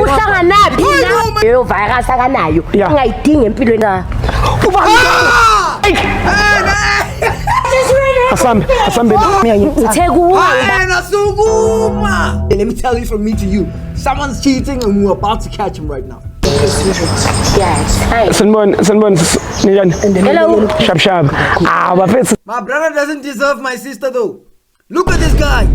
Uhlanganaphi leyo virus akanayo? Ungayidingi empilweni. Ubani? Asambe, asambe. Uthe kuwe. Sukuma. Let me tell you from me to you. Someone's cheating and we're about to catch him right now. Yes. Sanibona, sanibona, ninjani? Hello. Shap shap. Ah, bafethu. My brother doesn't deserve my sister though. Look at this guy.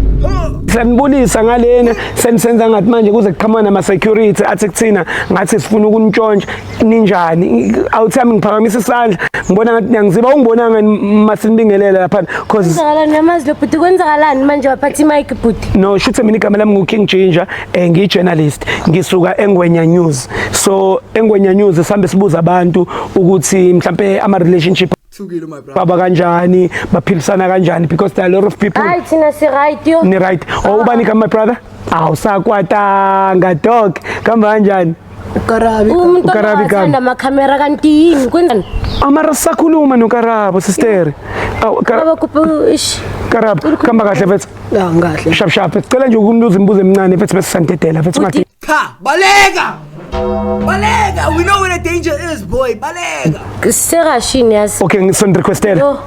Sanibulisa ngalena, senisenza ngathi manje kuze kuqhamuka nama security athi kuthina ngathi sifuna ukuntshontsha, ninjani? Awuthami ngiphakamisa isandla, ngibona ngathi niyangiziba, ungibonanga masinibingelela lapha cause Kwenzakalani namazi lo bhuti, kwenzakalani manje waphatha imic bhuti? No, shuthe mina igama lami ngu-King Ginger, ngiyi-journalist, ngisuka eNgwenya News. So eNgwenya News sihambe sibuza abantu ukuthi mhlampe ama-relationship Thukile my brother. baba kanjani, baphilisana kanjani, because there are a lot of people. Hayi, thina si right yo. Ni right? Oh, ubani ka my brother? Awusakwatanga dog, kamba kanjani? Ukarabi. Umuntu Ukarabi kami. ongathanda amakhamera kanti yini kwenzani? Amara sakhuluma noKarabo sister. Awu Baba kuphi ish. Karabo, kamba kahle mfethu? Ya, ngahle. Shap shap, sicela nje ukumbuza imibuzo emincane mfethu bese santedela mfethu mati. Cha, baleka. Baleka. We know where the danger is, boy. Baleka. Serashini yazi. Okay, ngisoni requestela. Yo.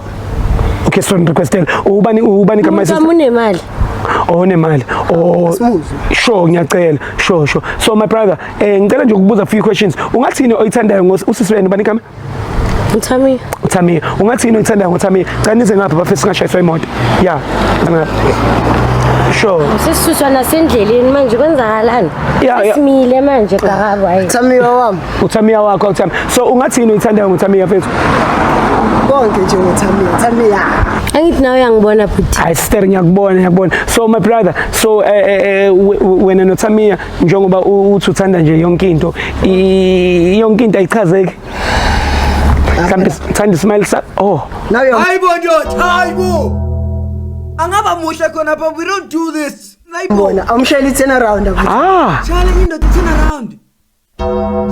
Okay, son requestela. Ubani, ubani ka my Umuntu sister? wami unemali. Oh, nemali. Oh, Smooth. sure, ngiyacela. Sure, sure. So my brother, ngicela nje ukubuza few questions. Ungathini oyithandayo ngo usisi wenu, bani kama? Uthami. uThamiya. Ungathini oyithandayo ngoThamiya? Cha, nize ngapha bafethu, singashayiswa imoto. Yeah. Ngapha. Sure. Sesisuswa nasendleleni manje, kwenzakalani? Yeah. Simile manje Karabo, hayi. Thamiya wami. uThamiya wakho, uThamiya. So ungathini oyithandayo ngoThamiya mfethu? Konke nje ngoThamiya. Thamiya. Angithi nawe uyangibona bhuti. Hayi sister, ngiyakubona, ngiyakubona. So my brother, so wena noThamiya, njengoba uthi uthanda nje yonke into, yonke into ayichazeki. Mhlawumbe thanda ismile sa, oh. Nawe. Hayibo ndoda, hayibo. Angaba muhle khona, but we don't do this. Hayibo. Uyambona, awumshayeli i-turn around abuti. Ah. Challenge indoda turn around.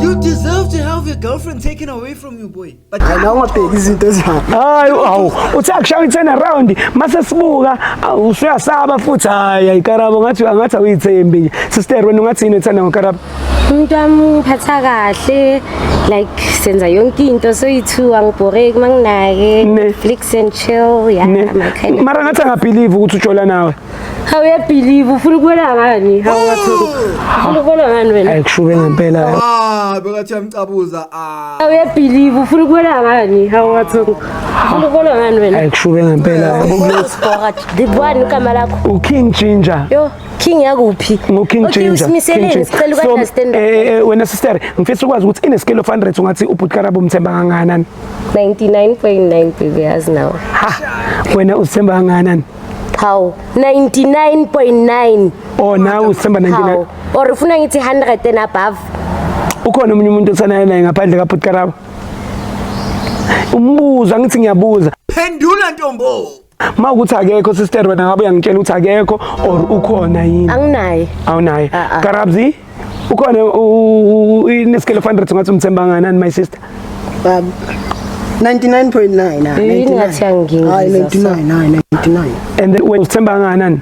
You deserve to have your girlfriend taken away from you, boy. But Hayi, nawe ungabheki izinto ezihamba. Hayi, awu, uthi akushaya i-turn around mase sibuka usuyasaba futhi. Hayi hayi Karabo, ngathi awuyithembi nje. Sister, wena ungathini uthanda ngoKarabo? Umuntu wami ungiphatha kahle, like senza yonke into soyi-two, angibhoreki manginake. Ne. Netflix and chill, yeah. Ne. My kind of. Mara ngathi angabelieve ukuthi ujola nawe. Hawu, uyabelieve, ufuna ukubona ngani? Hawu, ngathi ufuna ukubona ngani wena? Hayi, kushube ngempela. Ah, bekathi uyamcabuza. Ah. Hawu, uyabelieve, ufuna ukubona ngani? Hawu, ngathi ufuna ukubona ngani wena? Hayi, kushube ngempela. Sibhora dibwani igama lakho? uKing Ginger. Yo, King yakuphi? NguKing Okay, Ginger. usimiseleni? King Ginger. Sicela So, uku-understand. Wena sister, ngifisa ukwazi ukuthi in a scale of 100 ungathi ubhuti Karabo umthemba kangakanani? 99.9 baby, yazi nawe. Ha, wena uzithemba kangakanani? Hawu, 99.9. Oh, nawe uzithemba 99? Hawu, or ufuna ngithi 100 and above? Ukhona omunye umuntu othandana naye ngaphandle kabhuti Karabo? Umbuzo, angithi ngiyabuza. Phendula ntombo. Ma ukuthi akekho sister, wena ngabe uyangitshela ukuthi akekho or ukhona yini? Anginaye. Awunaye? Ah, ah. Karabzi, ukhona in a scale of 100 ungathi umthemba kangakanani my sister? Baba. 99.9, ah. Yini ngathi uyangingizwa, Hayi, 99, hayi, 99. And then wena uzithemba kangakanani?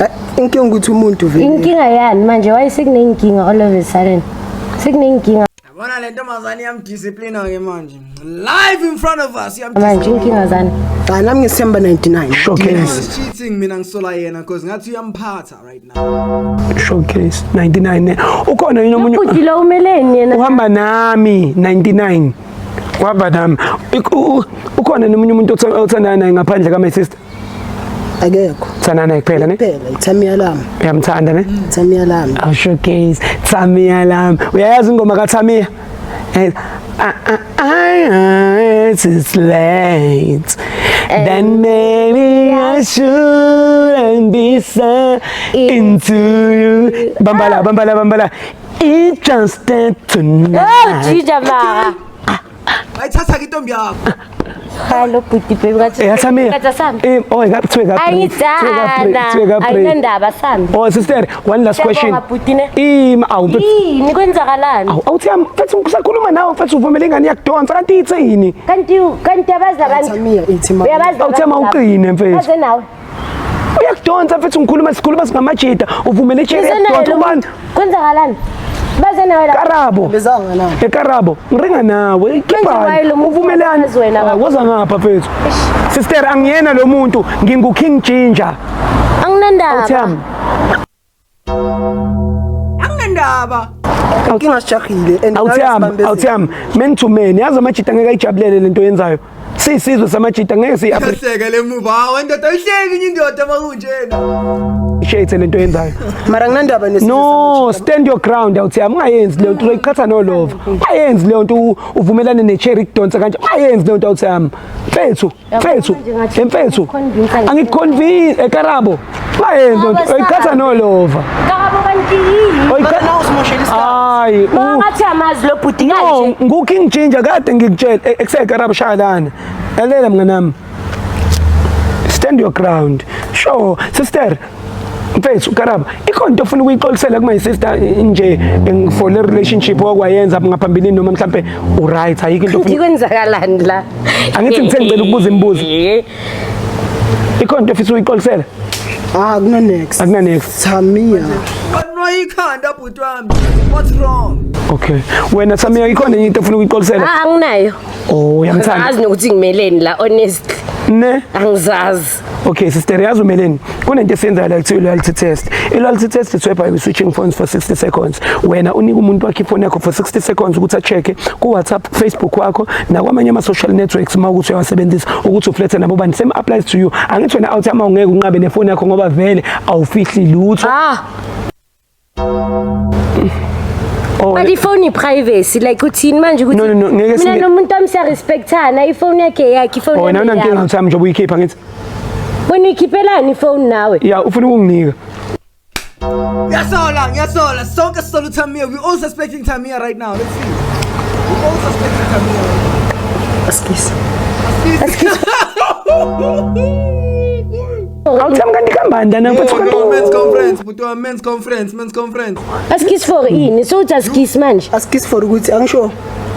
Eh, inkinga ukuthi umuntu vele. Inkinga yani manje? Why sekunenkinga all of a sudden? Sekunenkinga Yabona le ntombazane iyamdisciplina ke manje. Live in front of us manje, iyamdisciplina. inkinga zani? Hayi, nami ngisithemba 99. Showcase. Is cheating, mina ngisola yena because ngathi uyamphatha right now. Showcase 99 ne. Ukhona yini omunye? Ubhuti lo umeleni yena? Uhamba nami 99, uhamba nami. Ukhona nomunye umuntu othandana naye ngaphandle ka my sister? Akekho. Uthandana naye kuphela ne? Phela ithamiya lami. Uyamthanda ne? Ithamiya lami. Aw, showcase, Thamia lami. Uyayazi ingoma kaThamia? Ah, it's late. Then maybe I shouldn't be so into you. Bambala, bambala, bambala. It's just that Oh, tonight. Jija mara. Bayithatha ke intombi yakho. Hello bhuti baby, ngathi Thamia. Ngathi asambe. Oh, kuthiwe ka Angithanda. Ayinandaba, sambe. Oh sister, one last question. Siyabonga, bhuti, ne? Im awu mfethu. Yini, kwenzakalani? Awu, awuthi yami mfethu, ngisakhuluma nawe mfethu, uvumele ingane yakudonsa kanti ithini? Kanti abazi abantu. Thamia ithi ma. Uyabazi Awuthi abantu ama laba? uqine, mfethu. Baze nawe. Uyakudonsa mfethu, ngikhuluma, sikhuluma singamajida, uvumele cherry Nize naye yakudonsa lo ubani? muntu. Kwenzakalani? Baze nawe la. Karabo. Bezanga na. Ekarabo, ngiringa nawe. Manje why Khiphani. lo muntu Uvumelani? azi wena Ah, kakhulu? woza ngapha mfethu. Sister, angiyena lo muntu, ngingu King Ginger. Anginandaba. Awuthami. Anginandaba. Inkinga sijahile and Awuthami, awuthami. Man to man, yazi amajita ngeke ayijabulele lento oyenzayo. Siyisizwe samajita ngeke siyi Yahleka le move. Hawu ndoda, uhleki inye indoda makunjena. appreciate lento oyenzayo. Mara nginandaba nesizwe No, samajita. stand your ground, awuthami, ungayenzi leyo nto, uzoyiqhatha nolova. Ungayenzi leyo nto, uvumelane ne-cherry kudonsa kanje. Ungayenzi leyo nto, awuthami. Mfethu, mfethu, manje ngathi mfethu. ungiconvince. Angikuconvince, ekarabo. Ungayenzi leyo nto, uyiqhatha nolova. Karabo kanti yini? Mara nawe usimoshela isikhathi. Hayi, Ngoba ngathi amazi lo bhuti No, kanje. nguKing Ginger kade ngikutshela ekusekarabo shayalana. Lalela mnganami. Stand your ground. Sure, sister. Mfethu Karabo, ikhona into ofuna ukuyixolisela kuma sister nje for le relationship okwayenza ngaphambilini noma mhlambe u right, ayikho into ofuna? Kwenzakalani la? Angithi ngithe ngicela ukubuza imibuzo. Ikhona into ofisa ukuyixolisela? Ah, kuna next. Akuna next. Thamia. Banwaye ikhanda bhuti wami. What's wrong? Okay. Wena Samia, ikhona enye into ofuna ukuyixolisela? Ah, anginayo. Oh, uyangithanda. Angazi nokuthi ngimeleni la, honestly. Ne? Angizazi. Okay, sister, yazi umeleni. Kunento esiyenzayo la kuthiwa i-loyalty test. I-loyalty test is whereby we switching phones for 60 seconds. Wena unika umuntu wakho ifoni yakho for 60 seconds ukuthi a-check-e ku-WhatsApp, Facebook wakho nakwamanye ama-social networks uma ukuthi uyawasebenzisa ukuthi uflethe nabo bani. Same applies to you. Angithi wena awuthi ama ungeke unqabe nefoni yakho ngoba vele awufihli lutho. Ah, Oh, but ifoni privacy, like uthini manje ukuthi No, no, no, ngeke mina nomuntu wami siyarespectana, ifoni yakhe yakhe, ifoni Oh, wena yami unankinga yami. uthi njengoba uyikhipha ngithi. Wena uyikhiphelani ifoni nawe? Ya, ufuna ukunginika. Ngiyasola, ngiyasola. Sonke sisola uTamia. We all suspecting Tamia right now. Let's see. We all suspecting Tamia. Askis. Awuthami kanti kambani lana mfethu No, kanti? no, men's conference, bhuti wami, men's conference, men's conference. Askies for ini? So uthi askies manje? Askis for ukuthi angisho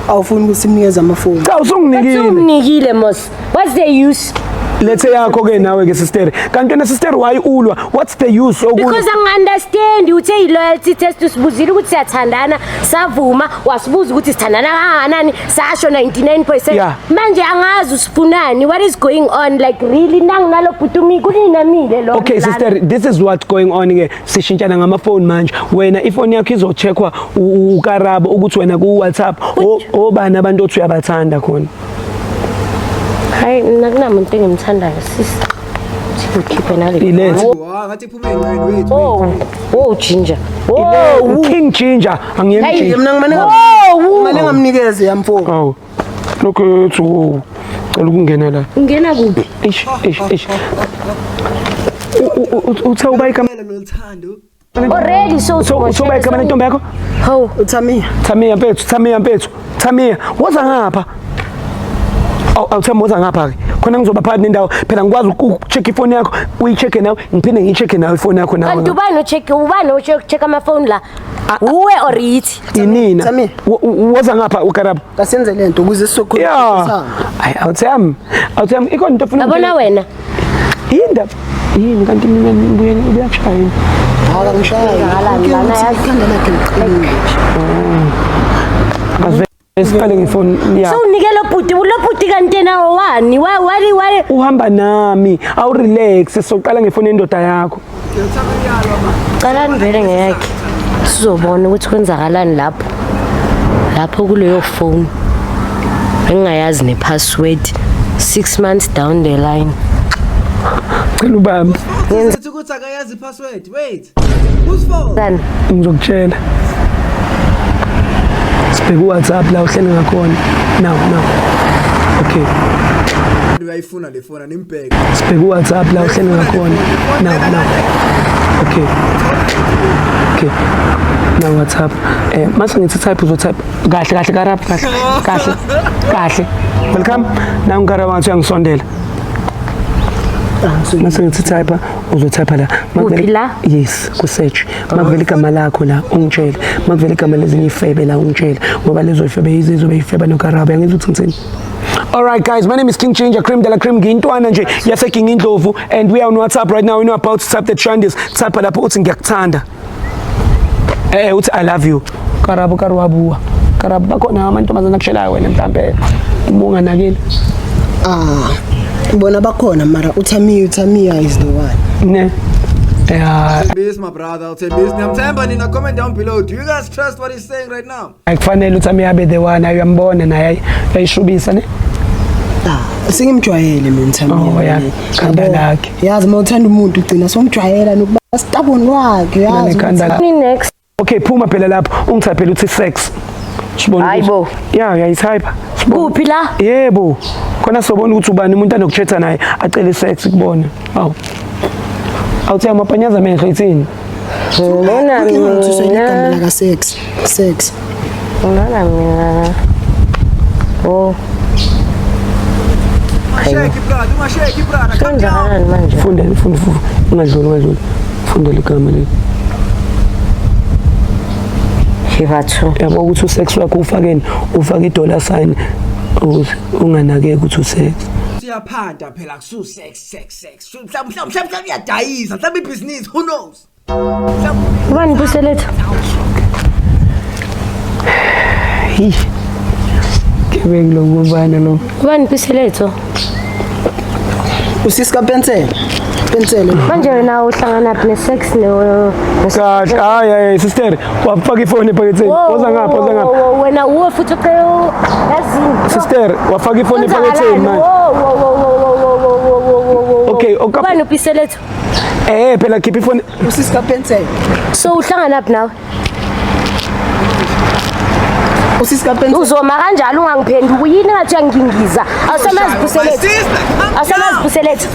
awufuni ukuthi simnikeze amafoni. Cha, usunginikile. Sewumnikile mos. What's the use? Lethe yakho ke nawe ke sister. Kanti wena sister, why ulwa? What's the use okulwa? Because angi-understand, uthe i-loyalty test, usibuzile ukuthi siyathandana, savuma, wasibuza ukuthi sithandana kangakanani, sasho 99%. Manje angazi usifunani, what is going on, like really, nanginalo bhuti umi kuninamile lo. Okay sister, this is what's going on ke, sishintshana ngamafoni manje. Wena ifoni yakho izocheckwa uKarabo ukuthi wena ku WhatsApp obani abantu othi uyabathanda khona. Hayi, mina kunamuntu engimthandayo sis. Ngikhiphe nale. Ilethe. Wa, ngathi iphume engqeni, wait, wait. Oh, oh Ginger. Oh, King Ginger, angiyena Hey, Ginger. Mina ngimane ngimane ngamnikeze yamfoni. Awu. Lokho ethi wo. Cela ukungena la. Ungena kuphi? Eish, eish, eish. Uthe uba igama Phela lo Thando. Already so so so uba igama lentombi yakho? Hawu. uThamia. Thamia mfethu, Thamia mfethu. Thamia, woza ngapha. Awu, awuthemba, woza ngapha ke. Khona ngizoba phakathi nendawo. Phela ngikwazi ukucheck ifoni yakho, uyi-check nawe, ngiphinde ngiyi-check nawe ifoni yakho nawe. Kanti ubani o-check, ubani o-check amafoni la? Uwe or yithi? Inina. Thamia. Woza ngapha uKarabo. Kasenze lento ukuze Ya. sizokhuluma. Hayi, awuthemba. Awuthemba, ikhona into ofuna Yabona wena. Yindaba. Yini kanti mina ngibuye uyakushaya yini? Hayi, ngishaya. Kwenzakalani lana, yazi? Ikhanda lakhe liqinile. Ave siqale ngefoni yakho. So unike lo bhuti, lo bhuti kanti yena wani? Why why why? Uhamba nami, awu-relax, soqala ngefoni yendoda yakho. Calani vele ngeyakhe. Sizobona ukuthi kwenzakalani lapho. Lapho kuleyo phone. Engingayazi ne-password. 6 months down the line. Cela ubambe. Sithi ukuthi akayazi password. Wait. Whose phone? Sana. Ngizokutshela. Sibheke uWhatsApp la uhleli ngakhona. Now, now. Okay. Uyayifuna le phone, animbheke. Sibheke uWhatsApp la uhleli ngakhona. Now, now. Okay. Okay. Now WhatsApp. Mase ngithi type, uzotype kahle kahle Karabo, kahle kahle kahle. Welcome. Now ngikarabo ngathi uyangisondela. Mase ngithi type Uzothapha la. Kuphi la? Yes, ku search. Makuvela igama lakho la ungitshele. Makuvela igama lezinye ifebe la ungitshele ngoba lezo ifebe yizizo beyifeba noKarabo. Angizwa ukuthi ngithini. All right guys, my name is King Ginger Cream de la Cream, ngiyintwana nje yaseGing Indlovu, and we are on WhatsApp right now. We know about to type the trend is. Type lapho uthi ngiyakuthanda. Uthi I love you. Karabo karwabuwa. Karabo bakhona amantombazana akushelayo wena mhlambe uma unganakile. Ah, bona bakhona mara uThamiya is the one. Ne. Yeah. Thembisa, my brother, Thembisa. Niyamthemba nina, comment down below. Do you guys trust what he's saying right now? Akufanele uThamiya abe the one, uyambona naye ayishubisa ne. Ah, sengimjwayele mina uThamiya. Oh, yeah. Khanda lakhe. Yazi uma uthanda umuntu ugcina somjwayela nokuba stubborn wakhe, yazi. Nekhanda lakhe. Next. Okay, phuma phela lapho ungithaphele uthi sex. Sibona. Hayibo. Yeah, uyayitype. Kuphi la? Yebo. Khona sobona ukuthi ubani umuntu anokuchatha naye acele sex kubona. Awu. Awuthi amapanyaza amehlo ithini? Ngibona Igama mina. laka sex. Sex. Ngibona mina. Oh, Ungasheki brother, ungasheki brother. Calm down. kwenzakalani manje? Funda, funda, funda. Ungadluli, ungadluli. Funda ligama leli. Hibathu. Yabo ukuthi usex wakho ufakeni, ufake i-dollar sign ukuze unganakeki ukuthi usex. Siyaphanda phela kusu sex sex sex. Mhlawumbe mhlawumbe mhlawumbe uyadayisa, mhlawumbe ibhizinisi, who knows? Mhlawumbe Ubani Puselethu? Hi. Kebengu lokubana lo. Ubani Puselethu? Usisi kaPensela. Pensela. Manje wena uhlangana phi ne-sex no Kahle, hayi hayi sister, wafaka ifoni ephaketheni. Woza ngapha, woza ngapha. Wena uwe futhi ucela yazini. Sister, wafaka ifoni ephaketheni manje. Okay, okay. Ubani uPiselethu? Phela khipha ifoni. Usisi kaPensela. So uhlangana phi nawe? Usisi kaPensela. Uzoma kanjalo ungangiphenduki yini ngathi uyangingiza. Awusamazi My Puselethu. sister, calm Awusamazi down. Puselethu.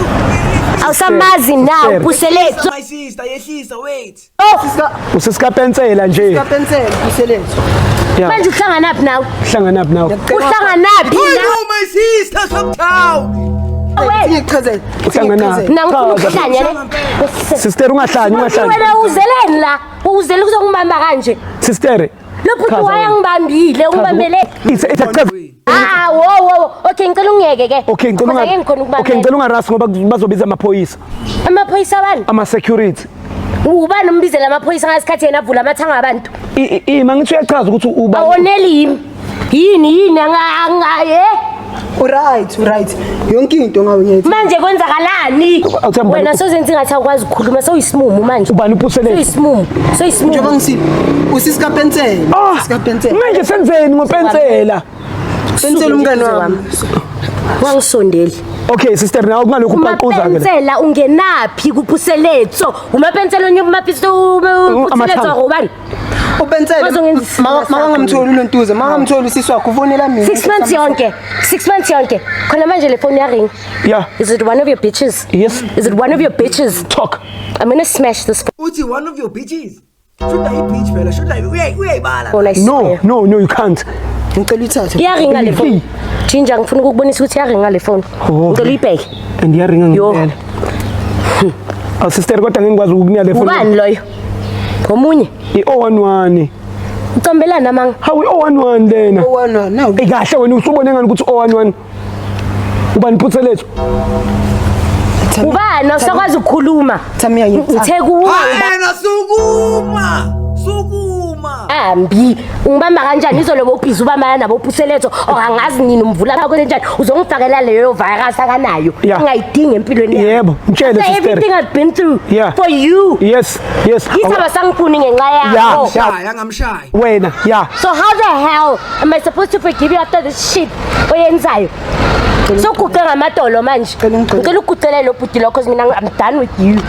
Awusamazi now Puselethu. My sister, yehlisa, wait. Usisika Pensela nje. Kapensela, Puselethu. Yeah. Manje uhlangana phi nawe? Uhlangana phi nawe? Uhlangana phi I nawe? know my sister, calm down. Ngikuchazele. Uhlangana. Mina ngifuna ukuhlanya le. Sister ungahlanyi, ungahlanyi. Wena uzeleni la? Uzele ukuzongibamba kanje? Sister. Lo bhuti wayangibambile, ungibambele. Ithe ithe chaza. Ah, wo wo. Okay, ngicela ungiyeke ke. Okay, ngicela Kodwa ngeke ngikhona unga Okay, ukubambela. ngicela ungarasi ngoba bazobiza amaphoyisa, Amaphoyisa bani? ama security. Ubani umbizela amaphoyisa ngasikhathi yena avula amathanga abantu? Ima ngithi uyachaza ukuthi ubani. Awoneli yimi. Yini yini anga anga eh? Uright, uright. Yonke into ngawe ngiyathi. Manje kwenzakalani? Awuthemba Wena sozenza ingathi awukwazi ukukhuluma, sewuyisimumu manje. Ubani uPuselethu? Sewuyisimumu. Sewuyisimumu. Njengoba ngisithi usisi kaPensela. Ah, Usisi kaPensela. manje senzeni ngopensela? Pensela umngane wami. Wangisondeli. Okay sister, nawe kungalokhu upaquza ke la. Umapensela ungenaphi kuPuseletso? Umapensela onye umapiso uPuseletso Amathanga. ubani? Upensela. Bazongenza Makangamtholi ulontuza, makangamtholi usisi wakhe ufonela mina. 6 months yonke. 6 months yonke. Khona manje le phone yaring. Yeah. Is it one of your bitches? Yes. Is it one of your bitches? Talk. I'm gonna smash this Uthi one of your bitches. Should I bitch phela? Should I uyayibala. phone I No, swear. no, no, you can't. Ngicela uyithathe. Iyaringa le phone. Ginger ngifuna ukukubonisa ukuthi iyaringa le phone. Oh. Ngicela uyibheke. And iyaringa Yo. ngempela. Aw sister, kodwa ngeke ngikwazi ukukunika le phone. Ubani loyo? Omunye. I-011. Ucambelana amanga. Hawu i-011 lena. Owana nawu. Eh kahle wena usubone ngani ukuthi 011. Ubani Putselethu? Ubani awusakwazi ukukhuluma. Thamiya ngikuthanda. Ngithe kuwe Wena sukuma. Sukuma. ambi ungibamba kanjani izolo bobhizi ubambana nabo Puseletho or angazi nini umvula kwenzenjani uzongifakela leyo virus akanayo Yeah. ngingayidingi empilweni yami. Yebo, ngitshele After sister. everything I've been through Yeah. for you. Yes, yes. Yithi abasangifuni ngenxa Yeah. yakho. Shaya ngamshaya. Wena, yeah. So how the hell am I supposed to forgive you after this shit oyenzayo? So guqe ngamadolo manje. Ngicela ungixolele. Ngicela uguqele lo bhuti lo cause mina I'm done with you.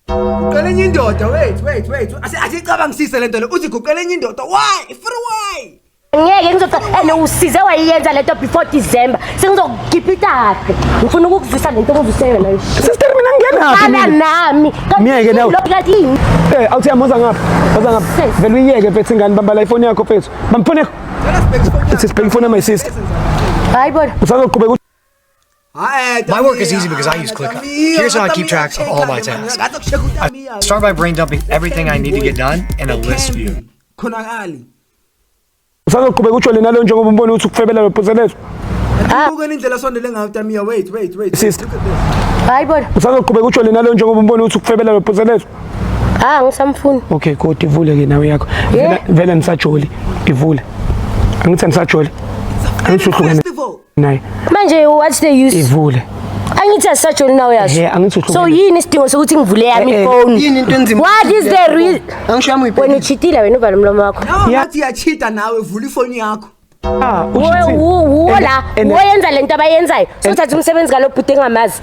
Guqela enye indoda, wait, wait, wait. Asicabangisise lento le. Uthi guqela enye indoda. Why? For why? Ngeke ngizoca and usize wayenza lento before December. Sengizokukhipha itafe. Ngifuna ukukuzwisa lento ongizwise yona. Sister mina ngingenaphi Qala mina? nami. Kanti Myeke nawe. lo kanti yini? Awuthi yamoza ngapha. Woza ngapha. Sis. Vele uyiyeke mfethu ingane, bamba la ifoni yakho mfethu. Bamba ifoni yakho. Cela sibheke ifoni Ithi sibheke ifoni my sister. Hayi bona. Usazoqhubeka My work is easy because I use ClickUp. Here's how I keep track of all my tasks. I start by brain dumping everything I need to get done in a list view. Khonakali. Usazoqhubeka ujole nalo njengoba umbona ukuthi ukufebela lo Puseletso? Buka indlela sondele ngayo Tamiya. Wait, wait, wait. Sister. Look at this. Hayi bona. Usazoqhubeka ujole nalo njengoba umbona ukuthi ukufebela lo Puseletso? Ah, ngisamfuni. Okay, good, ivule ke nawe yakho. Yeah. Vele vele nisajoli, ivule. Angithi anisajoli. Angithi uhlukene Festival. naye. Manje what's the use? Ivule. Angithi asisajoli nawe yazi. Ehhe, angithi uhlukene. So yini isidingo sokuthi ngivule yami Eh, eh. ifoni? Yini into enzima? What is the reason? Angisho yami Wena uyibhekile. uchitile wena, uvala umlomo wakho. Nawe Yeah. ngathi uyachita nawe, vula ifoni yakho. Ah, Wuwe ushithile. wuwo la, And- woyenza lento abayenzayo. Sothatha umsebenzi kalo bhuti engamazi.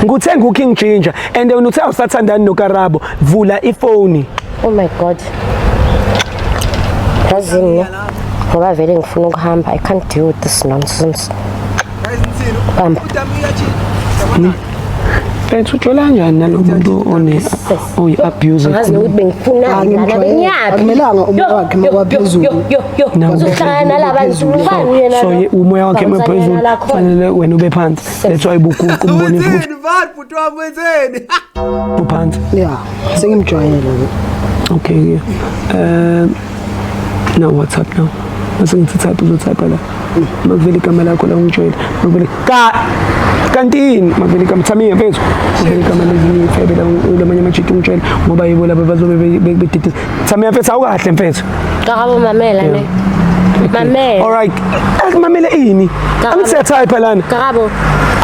Nguthenga uKing Ginger and wena uthe awusathandani noKarabo. Vula ifoni. Oh my God. Yazini ne? Ngoba vele ngifuna ukuhamba. I can't deal with this nonsense. Guys, ngithini? Bamba. uTamiya uyachita. Mfethu, ujola kanjani nalo muntu one oyi-abuser? Angazi nokuthi bengifunani lana, Ngimjwayele. bengiyaphi. Akumelanga umoya Yo, wakhe yo, mawuba yo, phezulu. Yo, yo, yo. Nawu. Uzohlangana nalabantu ubani yena So lo? umoya wakhe Bawuthanyana maphezulu, la khona. fanele wena ube phansi. That's why ubuguqa umbonisa ukuthi Wenzeni vat bhuti wami, wenzeni? uphansi. Yeah, sengimjwayele ke. Okay, yeah. Now WhatsApp now. Mase ngithi type, uzotype la. Makuvela igama lakho la, ungijwayele. Makuvela ka kanti yini? Makuvela igama Thamiya mfethu. Makuvela igama lezinye ifebe la, lamanye amajita, ungitshele ngoba yibo laba bazobe bedidisa. Thamiya mfethu, awukahle mfethu. Karabo, mamela ne. Mamela. All right. Akumamele ini? Karabo. Angithi siyatype lana. Karabo,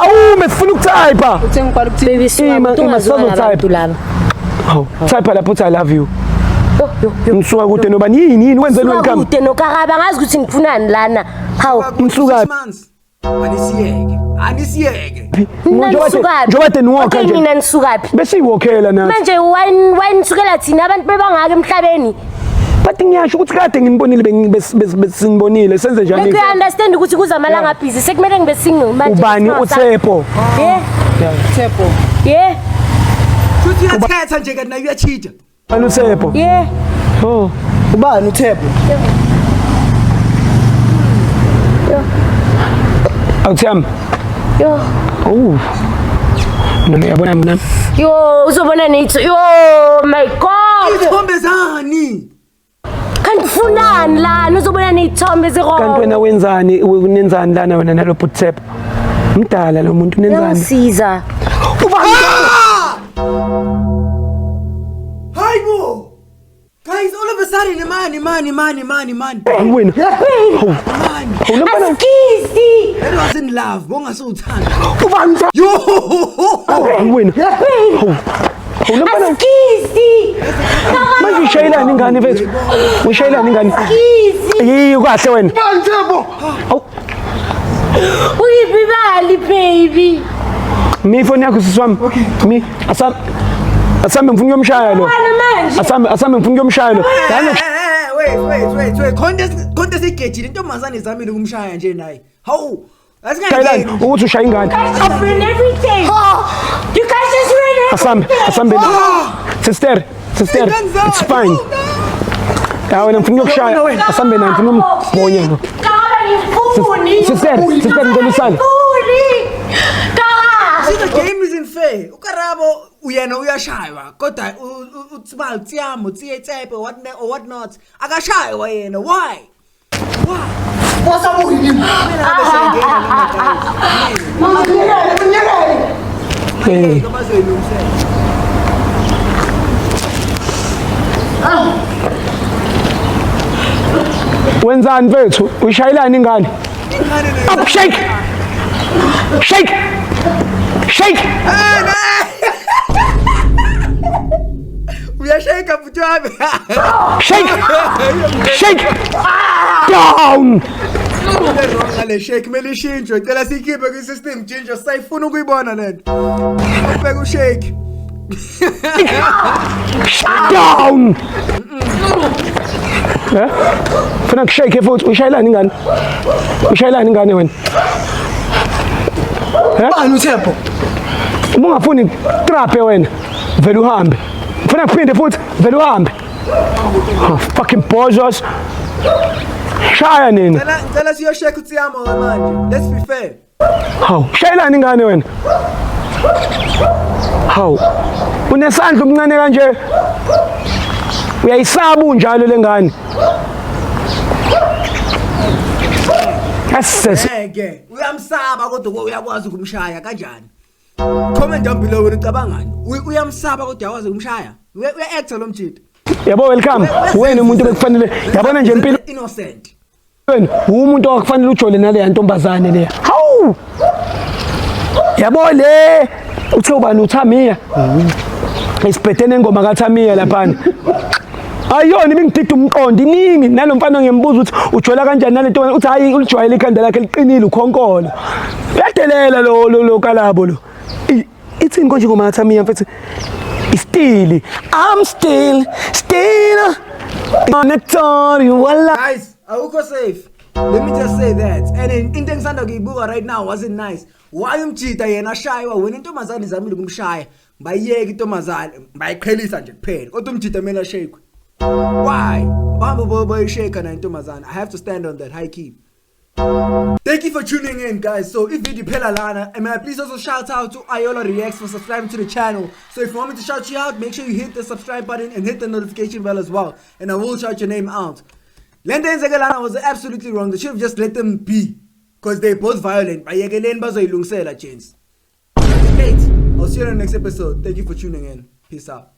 Awume, sifuna ukutype. Uthe ngiqala ukuthini? baby, suka, Ima, umuntu ima, ungaziwa sizotype. labantu laba. Hawu, type lapho uthi I love you. Yo, yo, yo. Ngisuka kude noba yini yini wenzeni Suka welcome. kude noKarabo, angazi ukuthi ngifunani lana. Hawu. Ngisuka- 6 months. Anisiyeke. Anisiyeke. Nina Njengoba nisukaphi? njengoba niwalka Okay, nje. nina nisukaphi? Besiyiwokhela nathi. Manje why nisukela thina, abantu bebangaka emhlabeni? But ngiyasho ukuthi kade nginibonile, besinibonile, senze njani? Like, you understand ukuthi kuza amalanga busy, sekumele ngibe single manje. Ubani uTshepo? Yeah. Tshepo. Yeah. Futhi uyathetha nje kanti naye uyachita. Ubani uTshepo? Yeah. Oh. Ubani uTshepo? Awuthiyami. Yo. Oh. Noma uyabona mina. Yo, uzobona nitho. Yo, my God. Ithombe zani? Kanti funani lana, uzobona ney'thombe Kanti ezi-wrong. wena wenzani, unenzani lana wena nalo bhuti Tshepo? Mdala lo muntu, unenzani? Uyangisiza. Ubani? Ah! Hayibo! Guys, all of a sudden, money, money, money, money, money. Wena. Money. Hawu, lo mfana Asikisi. That was in love. Bongasewuthanda. ubani? Yo! Wena. Hawu. Hawu, lo mfana Asikisi. manje uyishayelani ingane mfethu? Uyishayelani ingane? Asikisi. Yiyi kahle wena. Ubani Tshepo? Awu. Uyiphi imali, baby? Mi ifoni yakho, sisi wami. Mi asam asambe, ngifuna ukuyomshaya lo. Ubani manje? Asambe, asambe, ngifuna ukuyomshaya lo. Lana Wait, wait, wait, wait. Khonto esigejile intombazane izamile ukumshaya nje naye. Hawu! shayelani Asingangeni. ukuthi ushaya ingane. I've ruined everything. You guys just ruined Asambe, everything. asambe. Sister, sister, it's fine. Ya wena, ngifuna ukuyokushaya. Asambe naye, ngifuna umbhonya lo. Karabo, ngifuni. Sister, sister, ngicela usale. Ngifuni. Karabo. See, the game isn't fair. uKarabo uyena uyashaywa kodwa uTsibal Tsiamo Tsiye Tsepe what or what not akashaywa yena. Why? Why? Kumele abe sengena noma, guys. Hey. Bazoyilungisela. Wenzani mfethu? Uyishayelani ingane? Ingane nayo. Up, shake. Shake. Shake. Uyashake bhuti wami. Shake. Shake. Down. Ngale shake kumele ishintshwe. Cela siyikhiphe kwi-system, Ginger, sayifuna ukuyibona lento. Ubheka ushake. Down. Eh? Funa kushake futhi, uyishayelani ingane? Uyishayelani ingane wena? Ubani uTshepo? Uma ungafuni traphe wena, vele uhambe. Funa kuphinde futhi, vele uhambe. Oh, fucking bozos. Shaya nina. Cela siyoshake uTsiyamo manje. Let's be fair. Hawu, shayelani ingane wena. Hawu. Unesandla umncane kanje. Uyayisaba unjalo lengane. Asese. Ngeke uyamsaba kodwa uyakwazi ukumshaya kanjani? Comment down below, wena ucabangani? Uyamsaba kodwa uyakwazi ukumshaya? Uya-actor lo mjita. Yabo, welcome. Wena umuntu bekufanele yabona nje impilo Innocent. Wena umuntu okufanele ujole nale ntombazane leya. Hawu! Yabo le uthe ubani, uThamiya. Isibhedene engoma kaThamiya laphana. Ayona ibingidida umqondo iningi nalomfana, ngiyambuza ukuthi ujola kanjani nale ntombazane, uthi hayi, ulijwayele ikhanda lakhe liqinile, ukhonkolo. Uyadelela lo kalabo lo. Ithini konje ingoma kaThamiya, mfethu? Still, I'm still, still on you wala. Guys, awukho safe. Let me just say that. And then into engisanda kuyibuka right now wasn't nice. Why umjita yena ashaywa, wena intombazane izamile ukumshaya? Bayiyeke intombazane, bayiqhelisa nje kuphela. Kodwa umjita kumele ashaywe. Why? Bahambe boyishake na intombazane. I have to stand on that high key. Thank you for tuning in, guys. So if video phela lana, and may I please also shout out to Iola Reacts for subscribing to the channel. So if you want me to shout you out, make sure you hit the subscribe button and hit the notification bell as well, and I will shout your name out. Lento eyenzeke lana was absolutely wrong. They should have just let them be, because they're both violent. Bayekeleni, bazoyilungisela, gents. Mate, I'll see you in the next episode. Thank you for tuning in. Peace out.